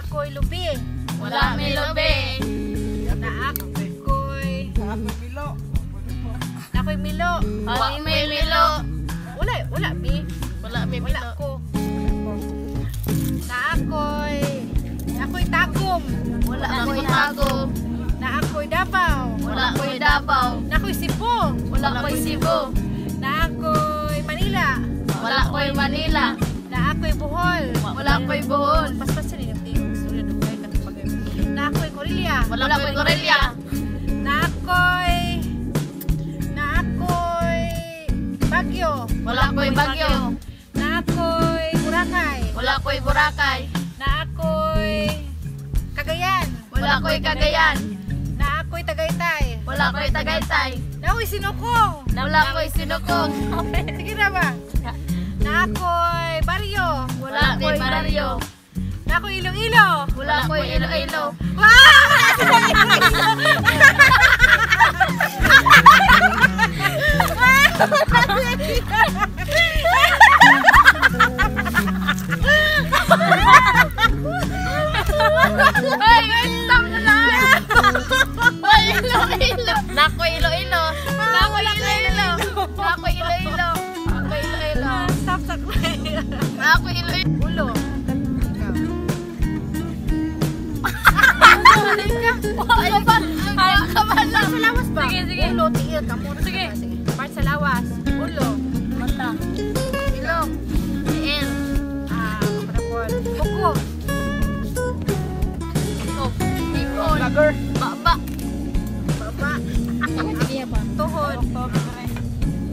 Ako'y lubi. Wala may lubi. Na ako'y milo. Na ako'y milo. Wala may milo. Wala, wala bi. Wala may milo. Wala ko. Na ako'y tagum. Wala ako'y tagum. Na ako'y Davao. Wala ako'y Davao. Na ako'y Cebu. Wala ako'y Cebu. Na ako'y Manila. Wala ako'y Manila. Na ako'y Bohol. Wala ako'y Bohol. Paspas sa ninyo. Na ako'y Korelia. Wala ako'y Korelia. Na ako'y Baguio. Wala ako'y Baguio. Na ako'y Boracay. Wala ako'y Boracay. Na ako'y Cagayan. Wala ako'y Cagayan. Na ako'y Tagaytay. Wala ako'y Tagaytay. Na ako'y Sinukong. Wala ako'y Sinukong. Sige na ba? Na ako'y Barrio. Wala ako'y Barrio. Na ako'y Iloilo. Wala ako'y Iloilo. Ay, stop na lang. Ay, Iloilo. Nakoy Iloilo. Nakoy Iloilo. Nakoy Iloilo. Nakoy Iloilo. Stop sa kuya. Nakoy Iloilo. Ulo. Ay, kabala. Sa lawas ba? Sige, sige. Ulo, tiil ka muna. Sige. Part sa lawas. Ulo. Mata. Ilong. Tiil. Ah, kaparapol. Buko. Ipon. Baba. Baba. Tuhod.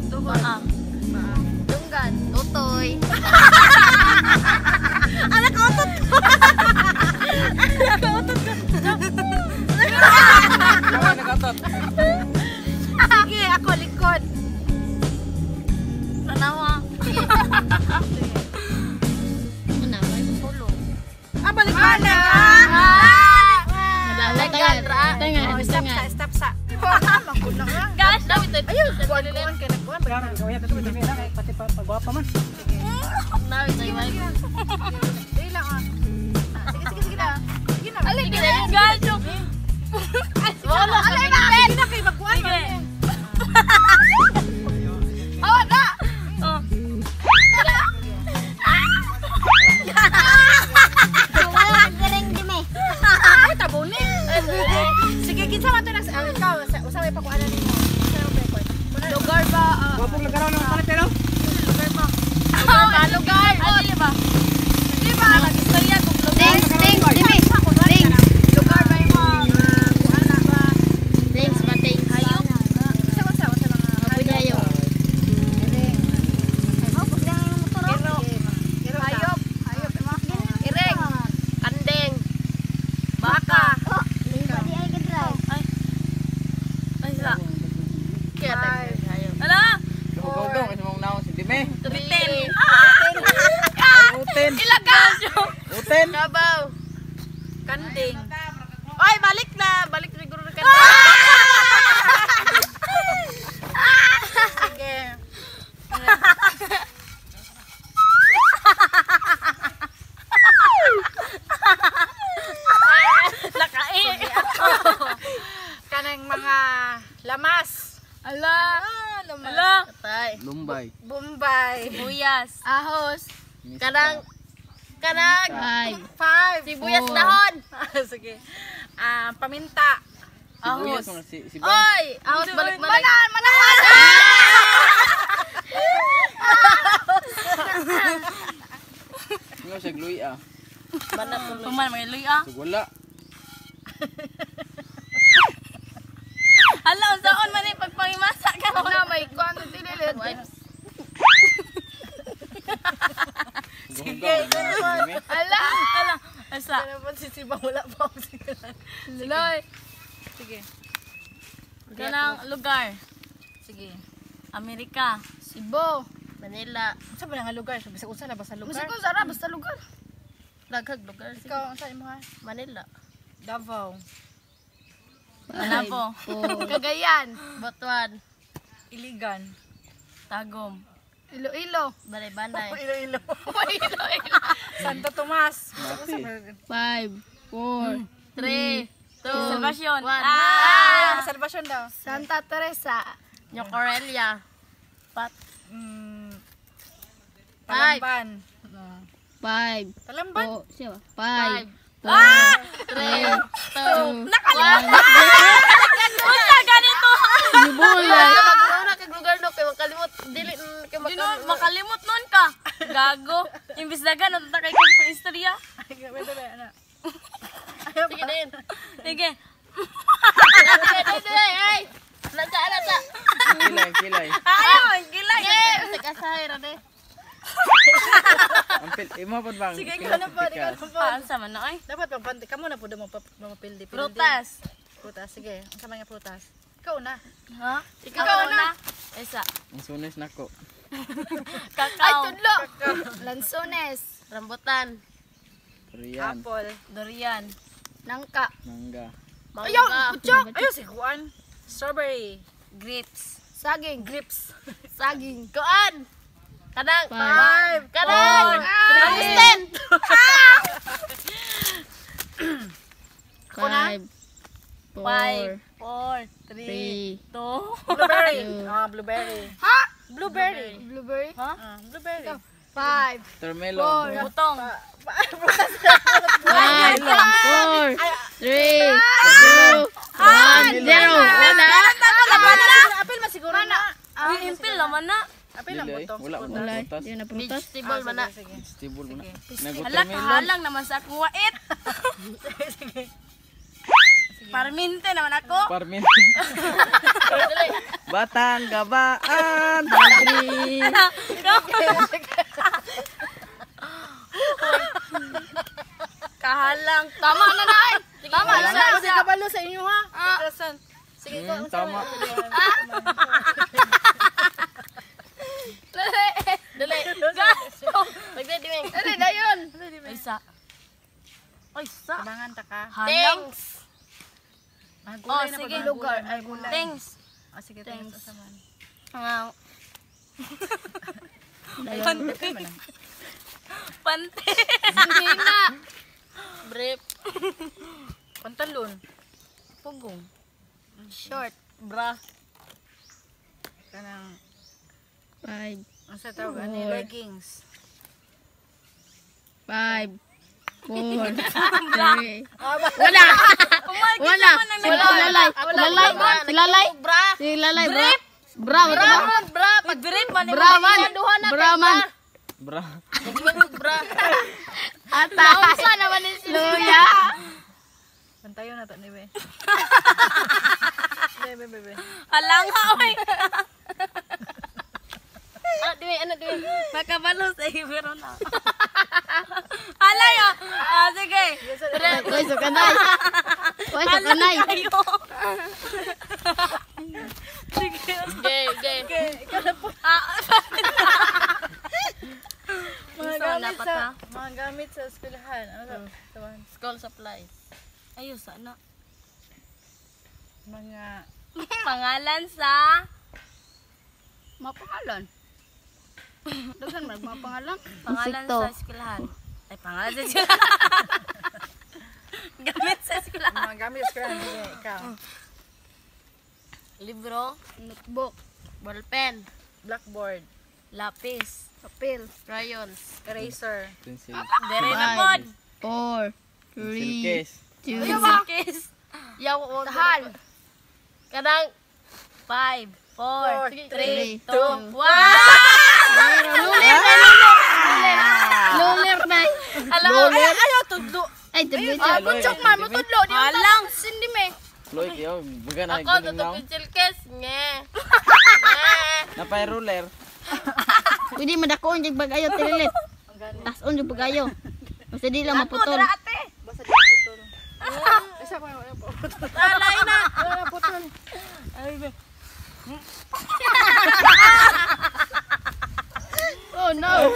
Tuhod. Paa. Dunggan. Tutoy. Anak, utot ko. Anak, utot ko. Sige, ako likod. Tanawa. Ulo. Ah, balik ka na. Lalagan. Oh, stop sa, stop sa. Ayun, kuwan-kuwan kay nagkuwan. Pati pagwapa man. Dili lang ah. Sige, sige, sige na. Sige na. Alay, ganyo. Wala. Alay na. Sige na kay magkuwan man. Awa na. Oh. Ay, tabunin. Sige, kinsa man to nang ikaw, usa may pakuanan nimo. Usa may pakuan. Lugar ba? Gwapong lagaraw ng palit pero. Lugar ba? Lugar ba? Lugar. Di ba? Di ba? Mag-istorya kung lugar. Lugar ba yung mga kuan na ba? Thanks ba? Thanks. Hayop. Usa usa usa mga Mabuhay. Kero. Hayop. Hayop. Ireng. Kandeng. Baka. Ay. Ay, sila. Kaya tayo. Ala! Dugong kasi mong naon si Dime. Bitin. Uten. Ilaga! Uten. Kabaw. Kanding. Ay, balik na. Balik siguro na kandeng. Sige. Lumbay. Bombay. Sibuyas. Ahos. Mista. Kanang kanang 5. 5. sibuyas dahon. Sige. Ah, paminta. Sibuyas mga si si Bang. Oy, ahos balik balik. Manan, manan. Ingon siya gluy ah. Tuman mga luy ah. So wala. Hala, unsaon man ni pagpangimasa ka. Na may kuan dili. Wipes. Sige. Ala. Hala, asa. Ano po si Sibang wala pa ako sige. Loy. Sige. Kanang lugar. Sige. Amerika. Cebu. Manila. Unsa ba nga lugar? Bisag unsa na ba sa lugar? Musik ko sara basta lugar. Daghag lugar. Ikaw unsa imo ha? Manila. Davao. Manabo. Cagayan. Butuan. Iligan. Tagum. Iloilo. Balay-banay. Iloilo. Iloilo. Santo Tomas. Mati. 5, 4, 3, 2, Salvacion. 1. Ah, Salvacion daw. Santa Teresa. New Corelia. Pat. Talamban. 5, Talamban? 4, 5, 5, 3, 2, Nakalimutan. Unsa ganito? Sibuyas. Maguna kag lugar no kay makalimot dili kay Di nun, makalimot nun ka. Gago. Imbis na ganun, tatakay kong pa istorya. Wait, wait, wait, ano? Sige na yun. Sige. Dili dili ay. Nagka ana ta. Kilay, kilay. Ayaw, gilay. Sige, kasahay ra de. Ang pil imo pod bang? Sige, ikaw na po, ikaw na po. Ah, unsa man na oy? Dapat pagpanti kamo na po mo mapildi. Prutas. Prutas, sige. Unsa man nga prutas? Ikaw na. Ha? Ikaw na. Isa. Ang sunis nako. Kakao. Ay tudlo. Lansones. Rambutan. Riyan. Apple. Durian. Nangka. Mangga. Ayaw, Mangga. putyak. Ayaw, si Juan. Strawberry. Grapes. Saging. Grips. Saging. Kuan. Kanang. Five. Kanang. Rambutan. 5, 5, 4, 4, 3, 3, 2, Blueberry. Ah, blueberry. Ha? Blueberry. Blueberry. Ah, blueberry. 5. Watermelon. Butong. 5, 4, 3, 2, 1, 0. Wala. Wala. Apel man siguro na. Uy, impil naman na. Apel ang Dili, butong. wala mo Wala. prutas. Di na prutas. Vegetable man na. Sige. Vegetable mo na. Hala, Nag-watermelon. kahalang naman sa akong wait. Sige. Parminte naman ako. Parmin. Batang gabaan. Kahalang. Tama na na ay. Tama na na. Kasi kabalo sa inyo ha. Kasan. Sige, ikaw. Tama. Dali. Dali. Dali. Dali na yun. Isa. Ay, sa. Abangan ta ka. Halang. Thanks. Mga Oh, gulay na sige. pag lugar. Ay, gulay. Thanks. Oh, sige, thanks. Unsa man. Nga. Pante. Hina. Brief. Pantalon. Pugong. Short. Bra. Kanang 5, unsa tawag ani leggings. 5, 4, 3. Wala. Umay, Wala. Si Lalay. Lalay. Si Lalay. Bra. Si Lalay. Bra. Bra. Bra. Bra. Bra. Uy, brief man. Bra man. Bra man. Bra. Bra. Ata. Naunsa naman ni si Luya. Bantayo na ta ni be. Bebe, bebe. Halang ka, oy. Ano diwe? Ano diwe? Makabalo sa iyo, pero na. Halay, ah. Ah, sige. Uy, sukanay. Uy, sukanay. Kayo. Sige. Gay, gay. Ikaw na po. Ah, Mga Unsa gamit dapat, sa ha? mga gamit sa eskwelahan. Ano sa tawagan? School supplies. Ayos, sana. Mga Pangalan sa Mga pangalan. Daghan man mga pangalan. pangalan Insekto. sa eskwelahan. Ay, pangalan sa eskwelahan. Gamit sa eskwelahan. mga gamit sa eskwelahan. Sige, ikaw. Libro. Notebook. Ballpen. Blackboard. Lapis. Papel. Crayons. Eraser. Pencil. Dere na pod. 4, Pencil 3, case. 2, Case. Yaw ko. Tahal. Kanang 5, 4, 3, 3, 2, 1. Lulir na, lulir na. Alam. Ayaw, tudlo. Ay, tudlo Ah, siya. butchok man mo tudlo di mo Alang. sindi me. Loy kayo. Baga na Ako guning to now. pencil case. Nge. Napay ruler. Pwede madakoon yung bagayo, tililit. Tason yung bagayo. Basta di lang maputol. Ate. Basta di na putol. Isa ko wala po. Alay na. Wala na putol. Oh no.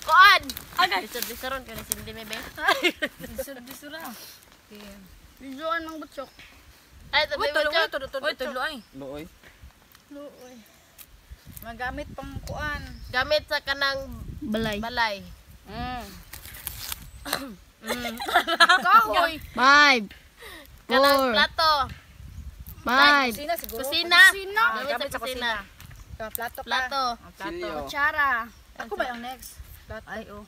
Kuan. Agay. Lisod-lisoron kani sindi me be. Lisod-lisod. Bisuan mang butchok. Ay, tabi Uy, tulo, mo. uy, tulo, tulo, Uy, tulo ay. Looy. Luoy. Magamit pang kuan. Gamit sa kanang Balay. balay. Kahoy. 5, Kanang 4, plato. 5, Kusina siguro. Kusina. Kusina. Gamit sa kusina. Ah, plato ka. Plato. Ah, plato. Silyo. Kutsara. Ako ba yung next? Plato. Ay oh.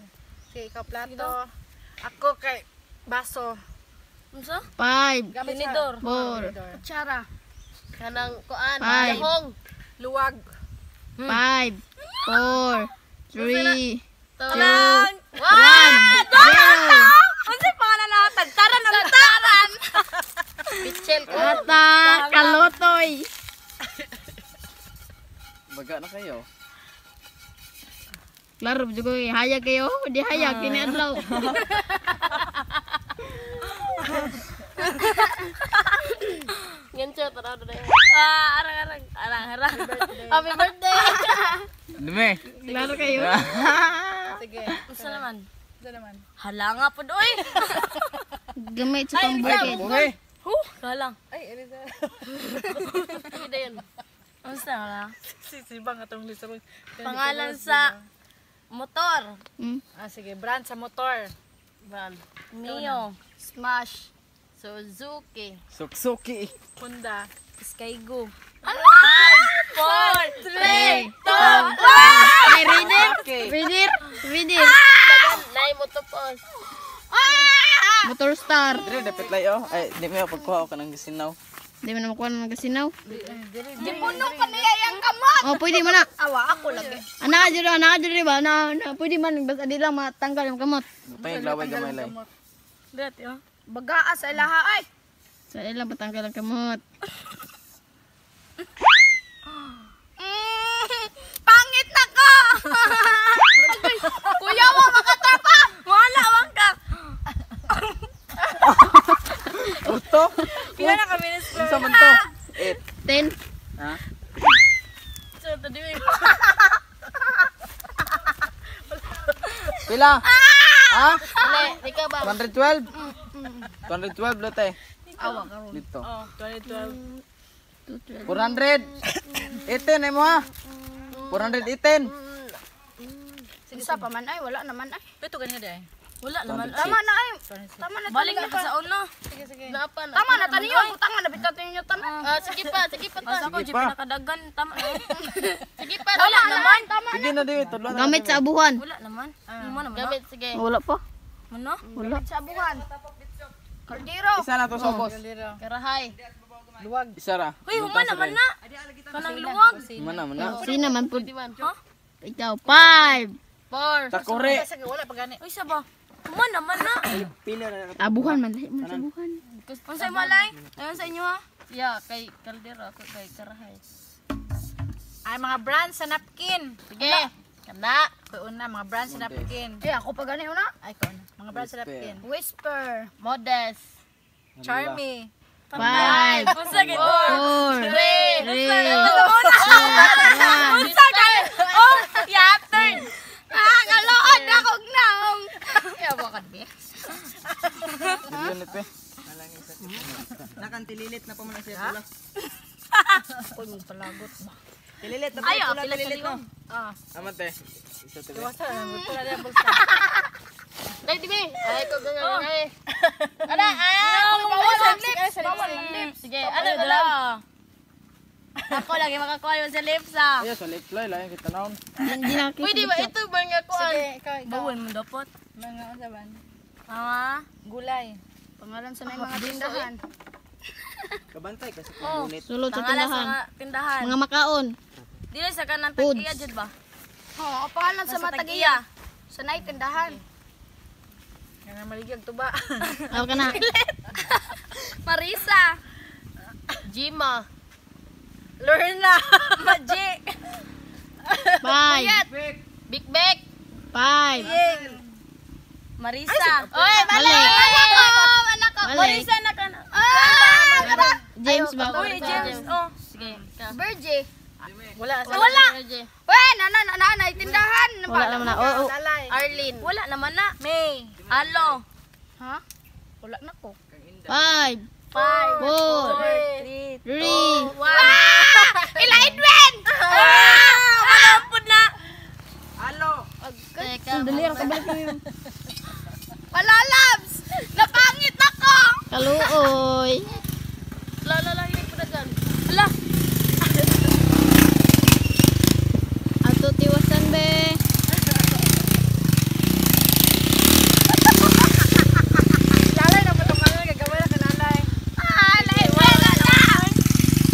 Sige, ikaw plato. Ako kay baso. Unsa? 5, Gamit sa Tinidor. 4, Tinidor. Kutsara. Kanang kuan. Five. Dahong. Luwag. 5, 4, 3, 2, 2, 1, 0. Unsay pangalan na tagtaran ang taran. Pichel ko. Ata, kalotoy. Baga na kayo. Klaro, jud ko hayag kayo. Di hayag, kini adlaw. Ngancho taraw na. Ah, arang arang arang arang. Happy birthday. Dumi. Klaro kayo. Sige. Unsa naman? Ito naman. Hala nga pod oy. Gamit sa pambukid. Buhay. Huh, kalang. Ay, Eliza. Sige dayon. Unsa na? Sisibang atong lisod. Pangalan sa motor. Hmm. Ah, sige. Brand sa motor. Brand. Mio. Smash. Suzuki. Suksuki. Honda. Skygo. 5, 4, 3, 2, 1. Ay, reader. Reader. Reader. Nay mo to pos. Motor star. Dire dapat layo. Ay, di mo pagkuha ko ng gisinaw. Di mo na makuha ng kasinaw. Gipuno pa niya yang kamot. Oh, pwede mo na. Awa ako lagi. Anak dito, anak dito ba? Na, na, pwede man basta di lang matanggal yung kamot. Butang laway gamay lay. Dati oh. Bagaa sa ilaha ay. Sa di lang matanggal ang kamot. Pangit na ko. Kuya mo makatrapa. Wala man ka. Uto. Pila na kami na Unsa man to? 8. 10. Ha? So tadi Pila? Ha? Ale, ikaw ba? 212? 212 lote. Awa karon. Dito. Oh, 2012. 400. 18 ay mo ha. 418. Isa pa man ay wala naman ay. Ito ganyan day. Wala naman. Tama na ay. Tama na Balik na ka sa una. Sige, sige. Napa na. Tama na taniyo, butang na bitat ninyo tanan. Ah, sige pa, sige pa ta. Sige pa. Pinakadagan tama. Sige pa, wala naman. Tama. Sige na di tudlo na. Gamit sa abuhan. Wala naman. Mo naman. Gamit sige. Wala pa. Mano? Wala. Sa buwan. Kaldero. Isa na to sa ubos. Karahay. Luwag. Isa ra. Hoy, huma naman na. Kanang luwag. Huma na, man na. Sino man po? Ha? Ikaw, 5. 4. Takore. Sige, wala pa gani. Uy, saba. Huma naman na. Pila na. Abuhan man. Dali man sa abuhan. Unsay malay? Ayon sa inyo ha. Yeah, kay kaldero ako kay karahay. Ay, mga brand sa napkin. Sige. Kana. Ko una, mga brand sa napkin. Eh ako pa gani una. Ay, ko una. Mga brand sa napkin. Whisper. Modest. Charmy. 5, Unsa gid? 4, 3. 3, Unsa gid? Oh, yeah, turn. Ah, kalood na kog naong. Yawa ka bi. Dili na pe. Nakantililit na pa man ang siya pula. Uy, mong palagot ba. Tililit na pa Ayo, pula, pila tililit no. Ah, Aman te. Isa te. basta pula na bulsa. Dai di be. Ay ko gangan ay. Ana ah, Bawal ang lips. Bawal ang lips. Sige, ano alam? Ako lagi makakuha yung sa lips ah. Ay, sa lips lay lain kita naon. Hindi na kita. Pwede ba ito ba nga kuan? Sige, ikaw, ikaw. Bawal mo dapat. Mga unsa ba? Mama, Gulay. Pangalan sa may mga tindahan. Kabantay kasi kung unit. Sulod sa pangalan sa tindahan. mga tindahan. Mga makaon. Dili sa kanang Foods. tag-iya jud ba? Oo, pangalan sa Sa mga tag-iya. tagiya. Sa nay tindahan. Kana maligag tuba. Aw ka na. Marisa. Jima. Learn na. Maji. Five. Big Bek. Five. Marisa. Oy, mali. Balik. Anak ko, anak ko. Balik. Marisa na kana. Ah! James ba? Uy, James. Oh. Sige. ka. Virgie. Wala. Wala. Uy, nana, nana, nay tindahan. Wala naman na. Oo. Lalay. Arlene. Wala naman na. May. Alo. Ha? Wala na ko. Five. 5 Four. 4 3 Three. 1. Ila Edwin! Ah! Wala po na. Alo. Teka. Dali ra kabalik na yun. Wala, labs! Napangit ako! Kaluoy. La la la hindi po na dyan. Ala. Ato tiwasan be. Lalay na patukanan gagawin na kanalay. Ah, la Edwin na na!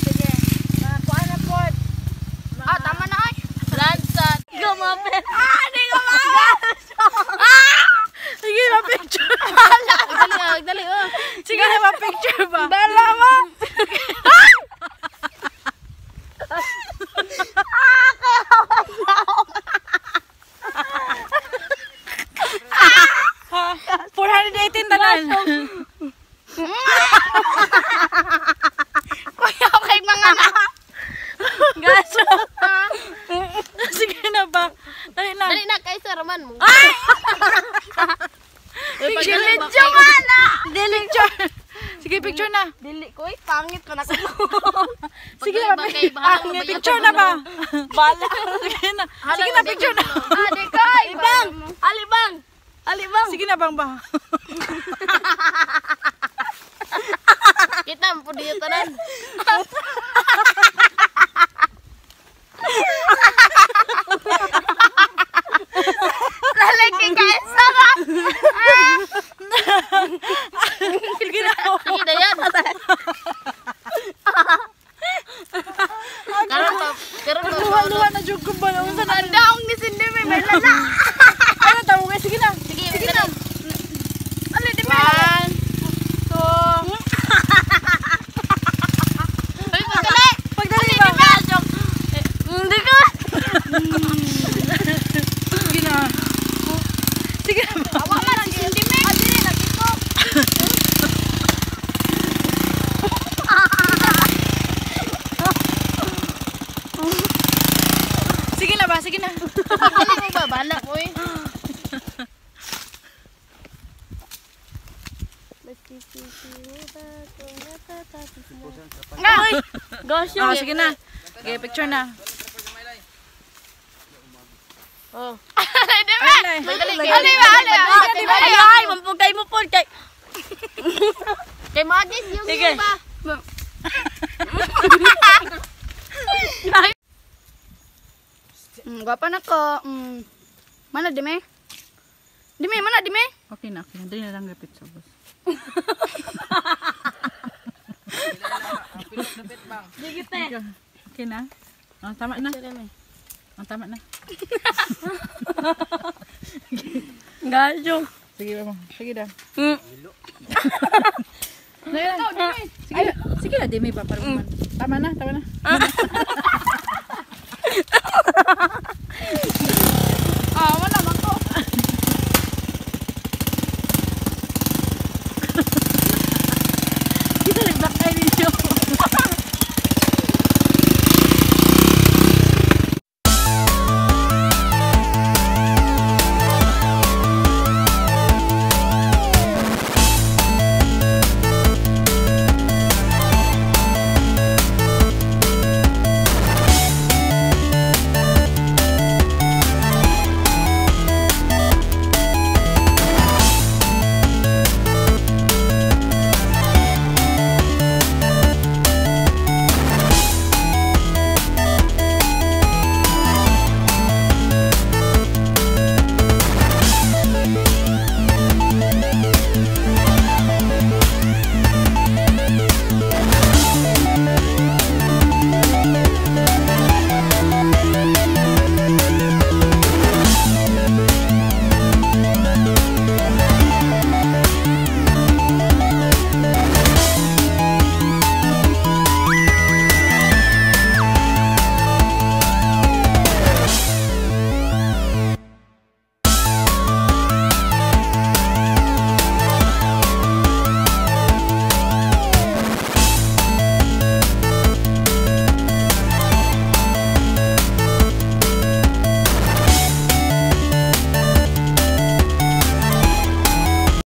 Sige. Mga kuan na pod. Ah, tama na ay. Lansa. Gumapit. Ah, di ko maaga. Sige na picture. Dali, ah, dali oh. Sige na ma picture ba? Dala mo. Ha, 418 tanan. Kuya, okay mga na. Gaso. Sige na ba? Dali na. Dali na kay Sir man mo. Picture. Medyo man na. Dili picture. Sige, picture na. Dili ko eh, pangit ka na ko. Sige na, Pagdali ba kay bahala picture na ba? Bala. Sige na. Sige na, picture na. Ah, di ko. Alibang! Alibang! Alibang! Sige na bang ba? Kita mo po dito tanan. Lalay kay Kaisa ka. Sige na. Sige na yan. Karon pa, karon pa. Luha-luha na jud ko ba? Unsa na? Ang daong ni Cindy may may lala. Ano tawag eh? Sige na. Sige, sige na. Ano, di ba? One, two. Ay, pagdali. Pagdali ba? Hindi ko. Sige na. Sige na ba? Awa man si Cindy may. Ah, dili lagi ko. Sige na ba? Sige na. Pagdali mo ba? Bahala ko eh. Ay, gosh, Oh, sige na. Okay, picture na. Oh. Di ba? Ay, Dali, Ano ba? Ano ba? Ay, ay, mampugay mo po. Kay, kay Magis, yung Sige. ba? Gwapa na ko. Mana di may? Di may, mana di may? Okay na, okay na. Dali na lang gapit sa bus. Okay na. Oh, tama na. Oh, tama na. Gasyo. Sige ba mo. Sige na. Sige na. Sige na, sige na, di may pa para man. Tama na, tama na.